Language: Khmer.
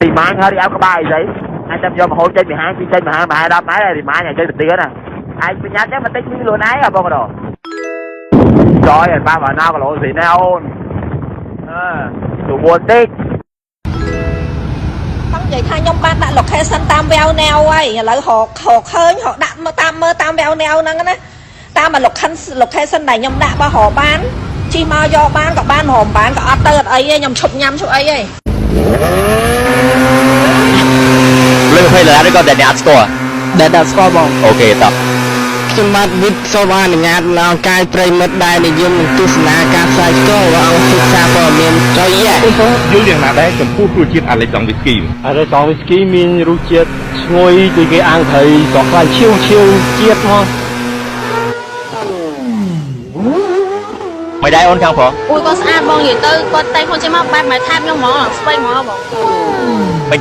រីម៉ាញហើយរីអោក្បាលអីស្អីអញចាំយកមហូបចេញពីហាងពីចេញពីហាងប្រហែល10ម៉ែត្រហើយរីម៉ាញឲ្យចេញទៅទៀតណាឯងប្រញាប់ចឹងបន្តិចមីខ្លួនឯងហ៎បងរចយឲ្យប៉ះបើណៅគីឡូស្រីណែអូនអឺទូមួនតិច ចង់និយាយថាខ្ញុំបានដាក់ location តាមវែវណែវហើយឥឡូវរករកឃើញរកដាក់មកតាមមើលតាមវែវណែវហ្នឹងណាតាម location ដែលខ្ញុំដាក់បើរកបានជិះមកយកបានក៏បានរកមិនបានក៏អត់ទៅអត់អីទេខ្ញុំឈប់ញ៉ាំឈប់អីទេ លើ20ដុល្លារឬក៏តែអ្នកអត់ស្គាល់ ដែលដាក់ស្គាល់បង អូខេតោះ ខ្ញុំបាទវិទ្យសូមអនុញ្ញាតដល់កាយប្រិយមិត្តដែលនិយមនឹងទស្សនាការផ្សាយផ្ទាល់របស់អង្គភាពសារព័ត៌មានចុយយ៉ា យល់យ៉ាងណាដែរចំពោះរសជាតិអាឡិចង់វីស្គី អារ៉េសងវីស្គីមានរសជាតិឈ្ងុយដូចគេអាំងត្រីស្រស់ខ្លាញ់ឈៀវឈៀវជាតិមក មិនដែរអូនខាងប្រុស អូយគាត់ស្អាតបងនិយាយទៅគាត់តែងខ្លួនចេញមកបែបម៉ែថែបខ្ញុំហ្មងស្វ័យហ្មងបង